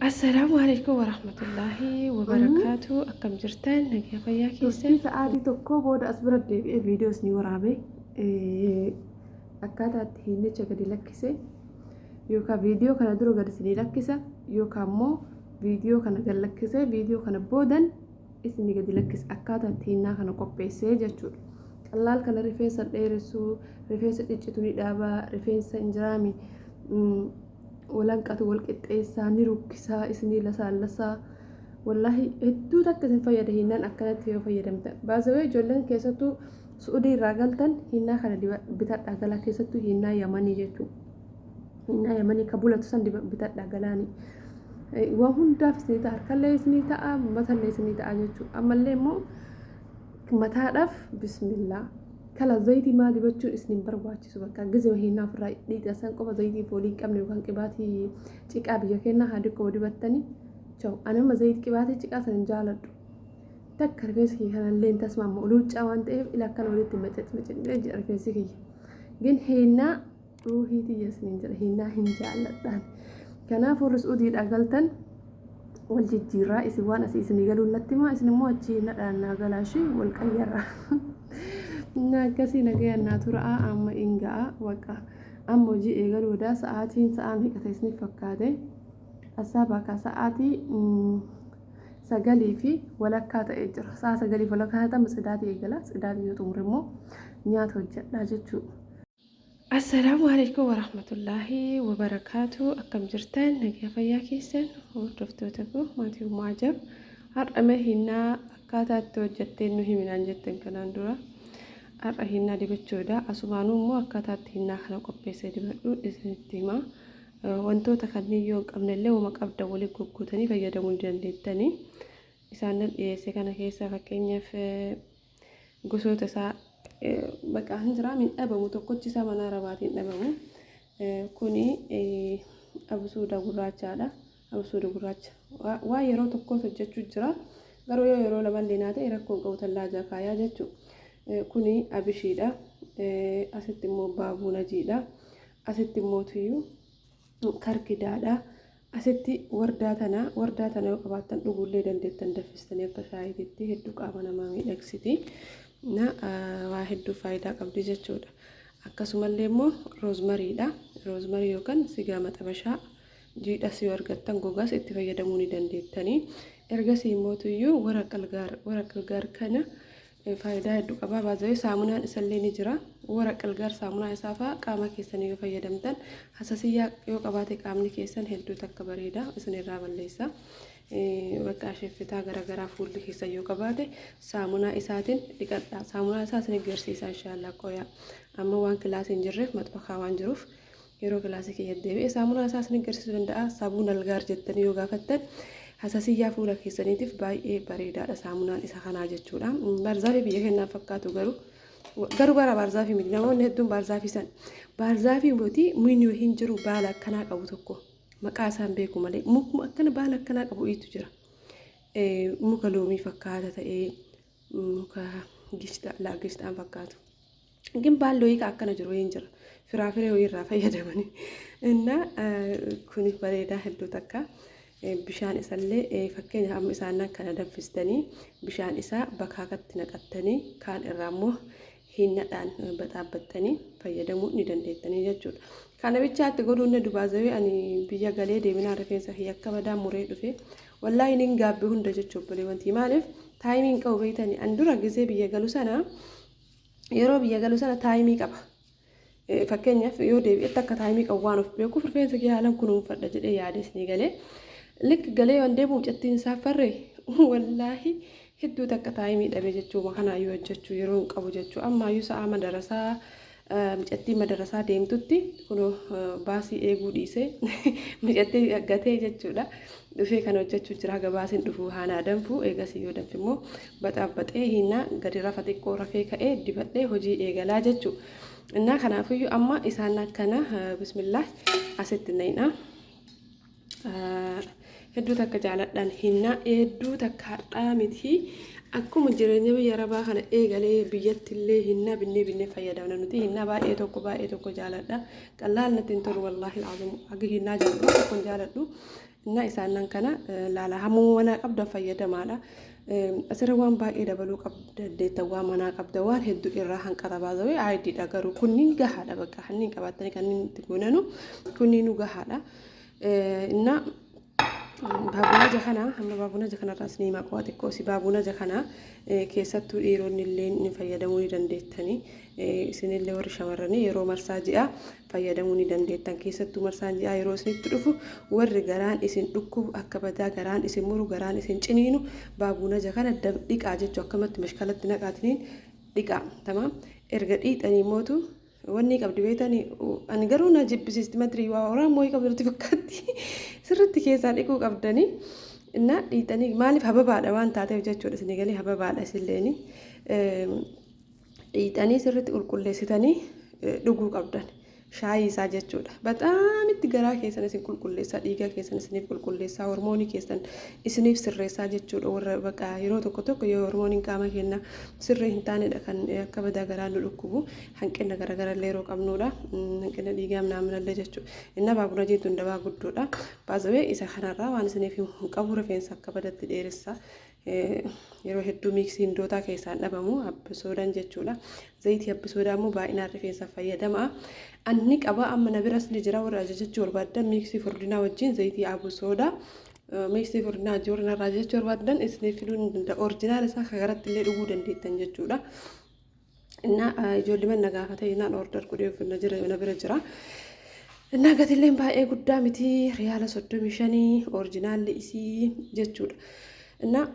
Assalaamu alaikum warahmatullaahi wabarakaatu. Akkam jirtan? Nagaa fayyaa keessan? Turtii sa'aatii tokkoo booda as bira deebi'ee viidiyoos ni waraabe. Akkaataa itti hiinnicha gadi lakkise yookaan viidiyoo kana dura gadi isinii lakkisa yookaan immoo viidiyoo kana gad lakkisee viidiyoo kana boodan isinii gadi lakkisa akkaataa itti hiinnaa kana qopheessee jechuudha. Qallaal kana rifeensa dheeressuu, rifeensa ciccitu ni dhaaba, rifeensa hin jiraami. Wal hanqatu wal qixxeessaa ni rukkisaa isinii lasaallasaa wallaahi hedduu takka isin fayyada hinnaan akkanatti yoo fayyadamtan baasawee ijoolleen keessattuu su'udii irraa galtan hinnaa kana bitadhaa galaa keessattuu hinnaa yamanii jechuu hinnaa yamanii ka bulatu san bitadhaa galaanii waan hundaaf isinii ta'a harkallee isinii ta'a matallee isinii ta'a jechuu ammallee immoo Mataadhaaf bismillah. Kala zayitii maa dibachuun isin hin barbaachisu bakka gizema hinnaa ofirraa dhiiqan san qofa zayitii foolii hin qabne yookaan qibaatii ciqaa biyya kennaa haa diqqoo dibattanii chaw ani amma zayitii qibaatii ciqaa san hin jaaladhu. Takka rifeensi kiyya kanallee hin tasmaamma luuccaa waan ta'eef ila akkana walitti macec macec jedha rifeensi kiyya. Gin hinnaa ruuhii tiyya isiniin jedha hinnaa hin jaalladhaan. Kanaaf warri Suudiidhaa galtan wal jijjiirraa isin waan asii isinii galuun natti himaa isin immoo achii nadhaan naa galaa ishii wal qayyarra. Na akkasii nagayaan naa tura'a amma in ga'a waqa amma hojii eegaluu odaa sa'aatiin sa'aa meeqa ta'e isiniif fakkaate assaabaa kaa sa'aatii 9:30 ta'ee jira. Sa'a 9:30 ta'e amma tsidaatii eegala tsidaatii yoo xumure immoo nyaata hojjedhaa jechuudha. Assalaamu alaikum warahmatullaahi wabarakaatu. Akkam jirtan? Nagaa fayyaa keessan? Hordoftoota koo maatii Ummu Ajab. Har'a mee hinnaa akkaataa itti hojjetteen nu himinaan jettan kanaan dura. Har'a hinnaa dibachuudha. Asumaanuu immoo akkaataa itti hinnaa kana qopheessee dibadhu isinitti hima. Wantoota kanneen yoo hin qabne illee wama qabdan waliin gugguutanii fayyadamuu ni dandeettanii. Isaan nan dhiyeesse kana keessaa fakkeenyaaf gosoota isaa bakka hin jira hin dhabamu tokkochi isaa mana arabaatiin hin dhabamu. Kuni absuuda gurraachaadha. Absuuda gurraacha waa yeroo tokkos hojjechuu jira. Garuu yoo yeroo lamallee naa ta'e rakkoo hin qabu tallaajaa kaayaa jechuudha. Kuni abishiidha. Asitti immoo baabuunajiidha. Asitti immoo tuyyuu karkidaadha. Asitti wardaa tana wardaa tana yoo qabaattan dhuguullee dandeettan daffistanii akka shaayiititti hedduu qaama namaa miidhagsiti. Na waa hedduu faayidaa qabdi jechuudha. Akkasumallee immoo roozmariidha. Roozmarii yookaan sigaa maxabashaa jiidhas yoo argattan gogaas itti fayyadamuu ni dandeettanii. Ergasii immoo tuyyuu waraqalgaar waraqalgaar kana Faayidaa hedduu qaba. Baazawee saamunaan isallee ni jira. Wara qalgaar saamunaa isaa fa'aa qaama keessan yoo fayyadamtan hasasiyyaa yoo qabaate qaamni keessan hedduu takka bareeda isin irraa balleessa. Bakka sheffitaa garaagaraa fuulli keessan yoo qabaate saamunaa isaatiin dhiqadha. Saamunaa isaa isin agarsiisa inshaallah qoyaa. Amma waan kilaasii hin jirreef maxbakaa waan jiruuf Yeroo kilaasii kiyya deebi'e saamunaa isaa isin agarsiisuu danda'a. Saabuun algaar jettanii yoo gaafattan hasasiyyaa fuula keessaniitiif baay'ee bareedaadha saamunaan isa kanaa jechuudha. Baarzaafii biyya kennaa fakkaatu garuu garuu bara baarzaafii miti namoonni hedduun baarzaafii san baarzaafii miti mukni hin jiru baala akkanaa qabu tokko maqaa isaan beeku malee mukuma akkana baala akkanaa qabu iitu jira. Muka loomii fakkaata ta'ee muka gishxaa laa gishxaan fakkaatu. Gin baalli wayii ka akkana jiru wayiin jira. Firaafiree wayii irraa fayyadamanii. Inna kuni bareedaa hedduu takka. Bishaan isallee fakkeenyaaf amma isaan kana danfistanii bishaan isaa bakaakatti naqattanii kaan irraa immoo hinnadhaan baxaabbattanii fayyadamuu ni dandeettanii jechuudha. Kana bichaatti godhuun na dubaazawee ani biyya galee deeminaan rifeensa kiyya akka badaa muree dhufe. Wallaahi nin gaabbe hunda jechuu obboleewwan maaliif taayimii hin qabu beektanii an dura gizee biyya galu sana yeroo biyya galu sana taayimii qaba. Fakkeenyaaf yoo deebi'etti akka taayimii qabu waan of beekuuf rifeensa kiyya haalan kunuunfadha jedhee yaades ni galee. Lik galee waan deebi'u mucattiin isaa farre wallaahi hedduu takka taayimii dhabe jechuuma kanaayyuu hojjechuu yeroo hin qabu jechuu ammaayyuu sa'aa madarasaa micattiin madarasaa deemtutti kunoo baasii eeguu dhiisee micattii gatee jechuudha. Dhufee kan hojjechuu jira haga baasiin dhufu haanaa danfu eegasii yoo danfe immoo baxaabbaxee hinnaa gadi rafa xiqqoo rafee ka'ee dibadhee hojii eegalaa jechuu. Innaa kanaafiyyuu amma isaan akkana bismillah asitti nayinaa. Hedduu takka jaaladhaan hinnaa hedduu takka hadhaa miti akkuma jireenya biyya arabaa kana eegalee biyyatti illee hinnaa binnee binnee fayyadamna nuti hinnaa baay'ee tokko baay'ee tokko jaaladha qallaal natti hin tolu wallaahi alazim haga hinnaa jaaladhu tokko hin jaaladhu. Innaa isaan kana laala hamuma manaa qabdan fayyadamaadha. Asirra waan baay'ee dabaluu dandeettan, waan manaa qabda waan hedduu irraa hanqata baasawee aayidiidha, garuu kunniin gahaadha, bakka kanneen qabattanii kanneen itti goonanu kunniinuu gahaadha. Innaa baabunaja kana hamma baabunaja kanarraas ni maqaa xiqqoo si baabunaja kana keessattuu dhiironni illee ni fayyadamuu ni dandeettanii, isinillee warri shamarranii yeroo marsaa ji'a fayyadamuu ni dandeettan. Keessattuu marsaan ji'aa yeroo isinitti dhufu, warri garaan isin dhukkubu, akka badaa garaan isin muru, garaan isin ciniinu, baabunaja kana dhiqaa jechuu, akkamatti mashkalatti naqaatiniin dhiqaa. Tamaam, erga dhiixanii mootu wanni qabdi beetanii, ani garuu na jibbisiisti, madrii waa waraan moo'ii qabdu natti fakkaatti, sirriitti keessaa dhiquu qabdanii. Innaa dhiixanii, maaliif hababaadha waan taateef jechuudha, isinii galee hababaadha isilleeni dhiixanii sirriitti qulqulleessitanii dhuguu qabdan shaayii isaa jechuudha. Baxaam itti garaa keessan isin qulqulleessaa, dhiiga keessan isiniif qulqulleessaa, hormoonii keessan isiniif sirreessaa jechuudha. Warra baqa yeroo tokko tokko yoo hormooniin qaama keenya sirrii hin taanedha kan akka badaa garaa nu dhukkubu, hanqina garagarallee yeroo qabnudha. Hanqina dhiigaa minaaminallee jechuudha. Inni baabura jechuun dawaa guddoodha. Baasawee isa kanarraa waan isiniif hin qabu, rifeensa akka badatti dheeressa. Yeroo hedduu miiksii hindootaa keessaan dhabamu abbisoodaan jechuudha. Zayitii abbisoodaa immoo baay'inaan rifeensaaf fayyadama. Anni qaba, amma na biras ni jira. Warra ajajachuu barbaadan miiksii furdinaa wajjin zayitii abbisoodaa miiksii furdinaa wajjin warra narraa ajajachuu barbaadan isiniif fiduu ni danda'a. Orjinaal isaa kagaratti illee dhuguu dandeettan jechuudha. Innaa ijoollee mana gaafate innaan order godhee na bira jira. Innaa gatilleen baay'ee guddaa miti, riyaala 35 orjinaalli isii jechuudha. Innaa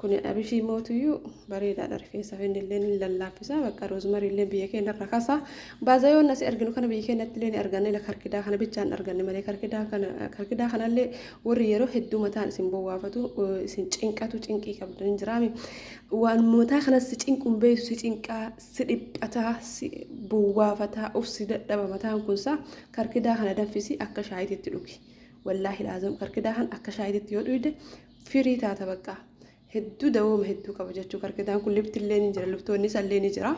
kun abishii mootuyyuu bareedaadha, rifeensaaf inni illee ni lallaaffisa, bakka roozmarii illee biyya keenya irra kasa. Baazayoon asii arginu kana biyya keenyatti illee ni arganne, karkidaa kana bichaan arganne malee, karkidaa kana karkidaa kanallee warri yeroo hedduu mataan isin bowwaafatu, isin cinqatu, cinqii qabdan jiraami. Waan mataa kanas si cinquun beektu, si cinqaa, si dhiphataa, si bowwaafataa, uf si dadhaba mataan kunsaa, karkidaa kana danfisi akka shaayiitti dhugi. Wallaahi laazim karkidaa kan akka shaayiitti yoo dhugde firii taata, bakka hedduu dawooma hedduu qaba jechuu karkidaan kun. Liftillee ni jira, liftoonni isallee ni jira.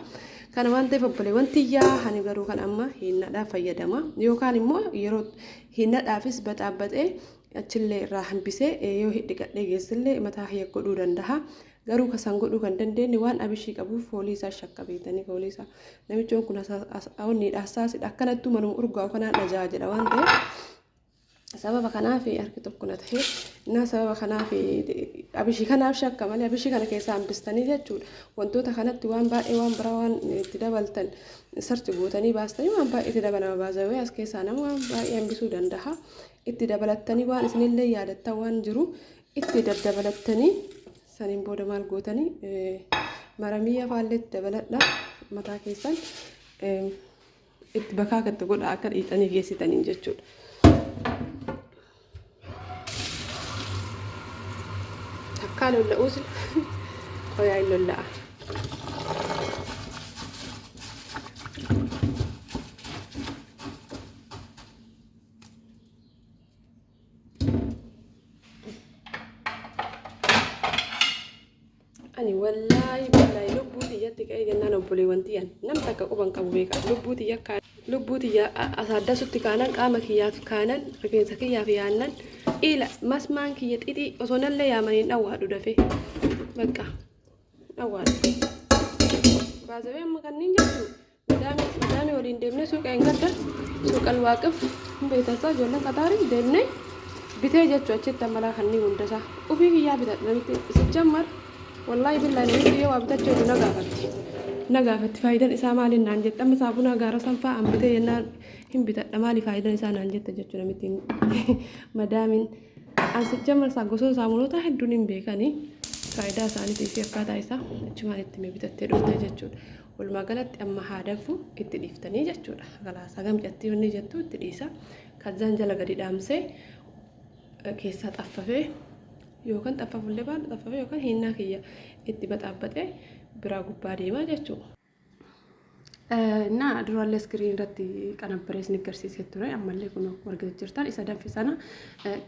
Kana waan ta'eef obboleewwan tiyyaa, ani garuu kan amma hinnadhaaf fayyadama, yookaan immoo yeroo hinnadhaafis baxaabbaxee achillee irraa hambisee yoo dhiqadhee geessillee mataa kiyya godhuu danda'a. Garuu kasan godhuu kan dandeenye waan abishii qabuuf foolii isaa shakka beetanii, foolii isaa namichoon kun onnidha hassaasidha, akkanattuu manuma urgaa'u kanaan dhajaa jedha waan ta'eef sababa kanaaf harki tokko na ta'e. Innaa sababa kanaaf abishii kanaaf shakka malee, abishii kana keessaa hambistanii jechuudha. Wantoota kanatti waan baay'ee waan biraa waan itti dabaltan sarchi gootanii baastanii waan baay'ee itti dabalama baasawee as keessaa nama waan baay'ee hambisuu danda'a. Itti dabalattanii waan isinillee yaadattan waan jiru itti daddabalattanii, saniin booda maal gootanii maramiyya faallee itti dabaladha, mataa keessan itti bakaa itti godha akka dhiixanii geessitaniin jechuudha. Takkaa lolla'uus qoyaa hin lolla'a. Ani wallaahi billaahi lubbuu tiyyatti ka'ee jennaan obboleewwan tiyyan nam takka quban qabu beeka, lubbuu tiyya lubbuu tiyya asaaddasutti kaanan, qaama kiyyaaf kaanan, rifeensa kiyyaaf yaannan, ila masmaan kiyya xixii osoo nallee yaamaniin dhawwaadhu, dafee bakka dhawwaadhu. Baazawee amma kanneen jechuun madaamii waliin deemnee suuqa hin gadda, suuqa alwaaqif hin beektansaa, ijoolleen Qataarii deemnee bitee jechuu, achitti ammalaa kanneen hundasaa ofii kiyyaa bitadha. Namitti sijjammar wallaahi billaahi namitti yoo waa bitachuu jedhu na gaafatti. Na gaafatti, faayidaan isaa maali naan jette. Amma saabunaa gaara sanfaa an bitee jennaan hin bitadha, maali faayidaan isaa naan jette jechuu namitti madaamiin. An sijjammar isaa gosoota saamunoota hedduun hin beekanii faayidaa isaaniitii fi akkaataa isaa achumaan itti bitattee dhufte jechuudha. Walumaa galatti amma haa danfu itti dhiiftanii jechuudha. Galaasaa gamcatti wanni jettu itti dhiisa. Kazaan jala gadi dhaamsee keessaa xaffafee yookaan xaffafullee baadhu xaffafee yookaan hinnaa kiyya itti baxaabbaxee biraa gubbaa deemaa jechuudha. Na durallee iskiriin irratti qanabbaree isin agarsiisee ture, ammallee kun akkuma argite jirtan isa danfe sana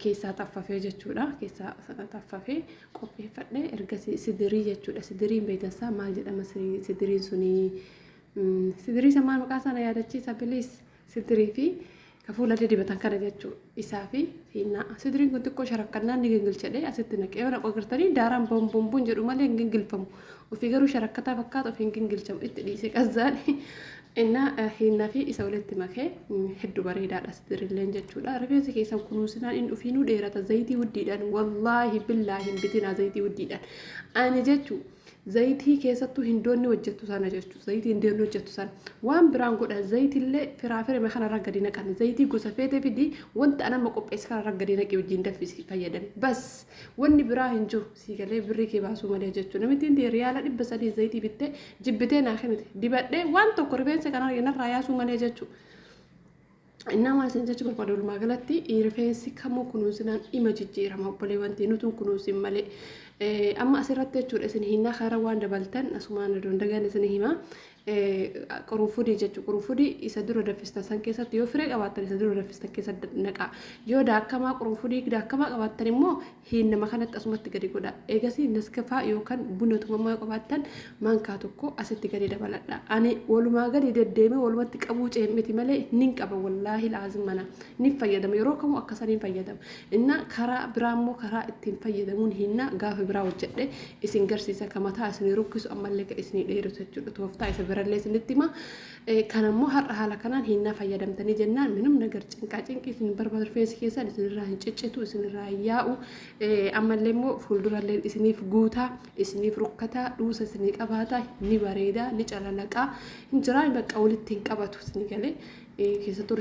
keessaa xaffafee jechuudha. Keessaa xaffafee qopheeffadhe, ergasii sidirii jechuudha. Sidiriin beektansaa maal jedhama sidiriin sunii? Sidirii isa maal maqaa sana yaadachiisa, please. Sidirii fi Ka fuulallee dibatan kana jechuudha. Isaa fi hinnaa. Sidiriin kun xiqqoo sharakkannaan ni gingilchadhee asitti naqee yoo naqu agartanii daaraan boonboonboon jedhu malee hin gingilfamu. Ofii garuu sharakkataa fakkaata ofii hin gingilchamu itti dhiisee qazzaan. Innaa hinnaa fi isa walitti makee hedduu bareedaadha sidirilleen jechuudha. Rifeensi keessan kunuunsinaan inni ofiinuu dheerata zayitii wuddiidhaan wallaahi billaahi hin bitinaa zayitii wuddiidhaan. Ani jechuudha. Zayitii keessattuu hindoonni hojjettu sana jechuudha. Zayitii hindoonni hojjettu sana. Waan biraan godha zayitillee firaafirima kanarra gadi naqan. Zayitii gosa feete fidi wanta an amma qopheesse kanarra gadi naqi wajjin danfisi fayyadami. Bas wanni biraa hin jiru sii galee birrii kee baasuu malee jechuudha. Namittiin tiyya riyaala 300 zayitii bittee jibbitee naa kennite. Dibadhee waan tokko rifeensa kana narraa yaasuu malee jechuudha. Innaa maal isin jechuu barbaadu walumaa galatti rifeensi kamuu kunuunsinaan dhima jijjiirama obboleewwan ta'e nutuun kunuunsin malee. Amma asirratti jechuudha isin hinnaa karaa waan dabaltan asumaan odoon dagaan isin hima. Qurunfudii jechuudha qurunfudii isa dura danfistan san keessatti yoo firee qabaattan isa dura danfistan keessatti naqaa. Yoo daakamaa qurunfudii daakamaa qabaattan immoo hinnama kanatti asumatti gadi godha. Eegasii naskafaa yookaan buna tumamaa yoo qabaattan maankaa tokko asitti gadi dabaladha. Ani walumaa gadi deddeemee walumatti qabuu ceem'iti malee nin qaba wallaahi laazim mana ni fayyadama yeroo kamuu akka saniin fayyadama. Innaa karaa biraa immoo karaa ittiin fayyadamuun hinnaa gaafa biraa hojjedhe isin garsiisa ka mataa isinii rukkisu ammallee ka isinii dheerisu jechuudha. Tooftaa isa birallee isinitti hima. Kan ammoo har'a haala kanaan hinnaa fayyadamtanii jennaan minum nagar cinqaa cinqii isin barbaadu rifeensi keessan isinirraa hin ciccitu isinirraa hin yaa'u ammallee immoo fuuldurallee isiniif guutaa isiniif rukkataa dhuusa isinii qabaata ni bareeda ni calalaqaa hin jiraa bakka walitti hin qabatu isinii galee keessattuu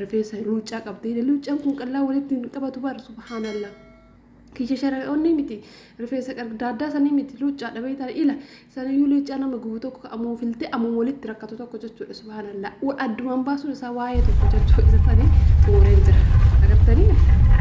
rifeensa luuccaa qabdi luuccaan kun qallaa walitti hin qabatu bar subhaanallah. Kiyya shararoonni miti rifeensa daaddaa sanii miti luuccaa dhabee ta'a ila saniyyuu luuccaa nama gubu tokko ammoo filtee ammoo walitti rakkatu tokko jechuudha subhaanallah. Addumaan baasuun isaa waa'ee tokko jechuudha isa sanii xumureen jira. Agartanii